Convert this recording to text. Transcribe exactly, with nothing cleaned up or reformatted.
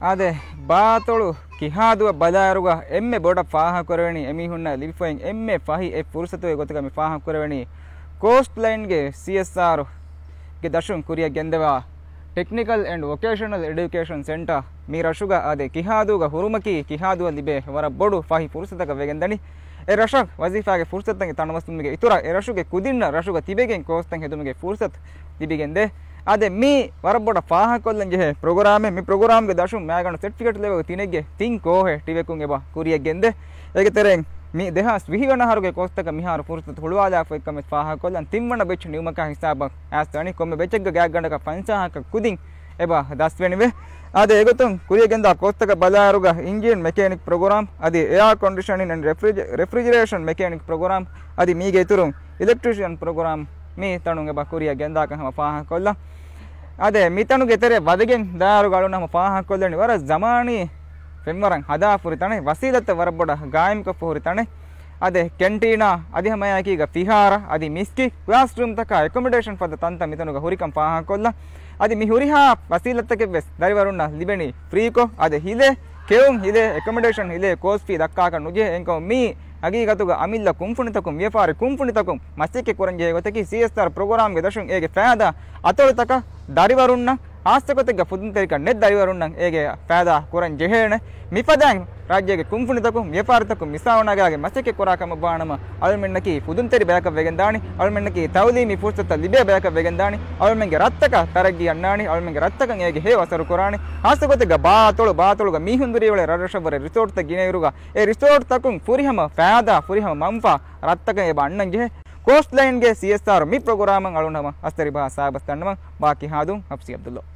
އާދެ، ބާތޮޅު ކިހާދުއަށް ބަލާއިރުގަ އެންމެ ބޮޑަށް ފާހަގަކުރެވެނީ، އެމީހުންނަށް ލިބިފައި އެންމެ ފަހި އެއް ފުރުސަތުގެ ގޮތުގަ މި ފާހަގަކުރެވެނީ، ކޯސްޓްލައިންގެ ސީއެސްއާރުގެ ދަށުން ކުރިއަށް ގެންދަވާ ޓެކްނިކަލް އެންޑް ވޮކޭޝަނަލް އެޑިއުކޭޝަން ސެންޓަރ މި ރަށުގަ އާދެ، ކިހާދޫގަ ހުރުމަކީ ކިހާދޫއަށް ލިބޭ ވަރަށް ބޮޑު ފަހި ފުރުސަތަކަށް ވެގެންދަނީ. އެ ރަށަށް ވަޒީފާގެ ފުރުސަތުތައް ތަނަވަސްދިނުމުގެ އިތުރަށް އެ ރަށުގެ ކުދިންނަށް ރަށުގަ ތިބެގެން ކޯސްތައް ހެދުމުގެ ފުރުސަތު ލިބިގެންދޭ. އާދެ، މީ ވަރަށް ބޮޑަށް ފާހަގަކޮށްލަން ޖެހޭ ޕްރޮގްރާމެއް. މި ޕްރޮގްރާމްގެ ދަށުން މައިގަނޑު ސެޓްފިކެޓް ލެވޭ ތިނެއްގެ ތިން ކޯހެއް ޓިވެކުން އެބަ ކުރިއަށް ގެންދޭ. އޭގެ ތެރެއިން މި ދެހާސް ވިހި ވަނަ އަހަރުގެ ކޯސްތަކަށް މިހާރު ފުރުސަތު ހުޅުވާލާފައިކަމެއް ފާހަގަކޮށްލަން ތިންވަނަ ބެޗް ނިމުމަކާ ހިސާބަށް އައިސްދާނީ. ކޮންމެ ބެޗެއްގަ ގާތްގަނޑަކަށް ފަންސާހަކަށް ކުދިން އެބަ ދަސްވެނިވޭ. އާދެ، އެގޮތުން ކުރިއަށް ގެންދާ ކޯސްތަކަށް ބަލާއިރުގަ އިންޖީން މެކޭނިކް ޕްރޮގްރާމް އަދި އެއާ ކޮންޑިޝަނިން އެންޑް ރެފްރިޖަރޭޝަން މެކޭނިކް ޕްރޮގްރާމް އަދި މީގެ އިތުރުން އިލެކްޓްރިޝިއަން ޕްރޮގްރާމް މި ތަނުން އެބަ ކުރިއަށް ގެންދާކަން ހަމަ ފާހަގަކޮށްލަން. އާދެ، މި ތަނުގެ ތެރެ ވަދެގެން ދާއިރުގަ އަޅުން ހަމަ ފާހަގަކޮށްލަނީ ވަރަށް ޒަމާނީ ފެންވަރަށް ހަދާފަ ހުރި ތަނެއް، ވަސީލަތްތައް ވަރަށް ބޮޑަށް ގާއިމްކޮށްފަ ހުރި ތަނެއް. އާދެ، ކެންޓީނާ އަދި ހަމައެކީގަ ފިހާރަ އަދި މިސްކިތް، ކްލާސްރޫމްތަކާ އެކޮމޮޑޭޝަން ފަދަ ތަންތަން މިތަނުގަ ހުރިކަން ފާހަގަކޮށްލަން. އަދި މި ހުރިހާ ވަސީލަތްތަކެއްވެސް ދަރިވަރުންނަށް ލިބެނީ ފްރީކޮށް. އާދެ، ހިލޭ ކެއުން، ހިލޭ އެކޮމޮޑޭޝަން، ހިލޭ ކޯސް ފީ ދައްކާކަށް ނުޖެހޭ. އެންކަމުން މީ ހަގީގަތުގަ އަމިއްލަ ކުންފުނިތަކުން، ވިޔަފާރި ކުންފުނިތަކުން މަސައްކަތް ކުރަން ޖެހޭ ގޮތަކީ ސީއެސްއާރް ޕްރޮގްރާމްގެ ދަށުން އޭގެ ފައިދާ އަތޮޅުތަކަށް ދަރިވަރުންނަށް ހާއްސަގޮތެއްގަ ފުދުންތެރިކަން ނެތް ދަރިވަރުންނަށް އޭގެ ފައިދާ ކުރަން ޖެހޭނެ. މިފަދައިން ރާއްޖޭގެ ކުންފުނިތަކުން، ވިޔަފާރިތަކުން މިސާވަނާގާގެ މަސައްކަތް ކުރާ ކަމަށްވާނަމަ، އަޅުމެންނަކީ ފުދުންތެރި ބަޔަކަށް ވެގެންދާނީ، އަޅުމެންނަކީ ތައުލީމީ ފުރުސަތުތައް ލިބޭ ބަޔަކަށް ވެގެންދާނީ، އަޅުމެންގެ ރަށްތަކަށް ތަރައްގީ އަންނާނީ، އަޅުމެންގެ ރަށްތަކަށް އޭގެ ހެޔޮ އަސަރު ކުރާނީ. ހާއްސަގޮތެއްގަ ބާތޮޅު، ބާތޮޅުގަ މީހުން ދުރީވަޅެ ރަށްރަށަށްވުރެ ރިސޯޓްތައް ގިނައިރުގަ، އެ ރިސޯޓްތަކުން ފުރިހަމަ ފައިދާ، ފުރިހަމަ މަންފާ ރަށްތަކަށް އެބަ އަންނަން ޖެހޭ. ކޯސްޓްލައިންގެ ސީއެސްއާރު މި ޕްރޮގްރާމަށް އަޅުން ހަމަ އަސްތަރި ބަހާ ސާބަސް ދަންނަވަން. ބާކީ ހާދުން ހަފްސީ އަބްދުﷲ.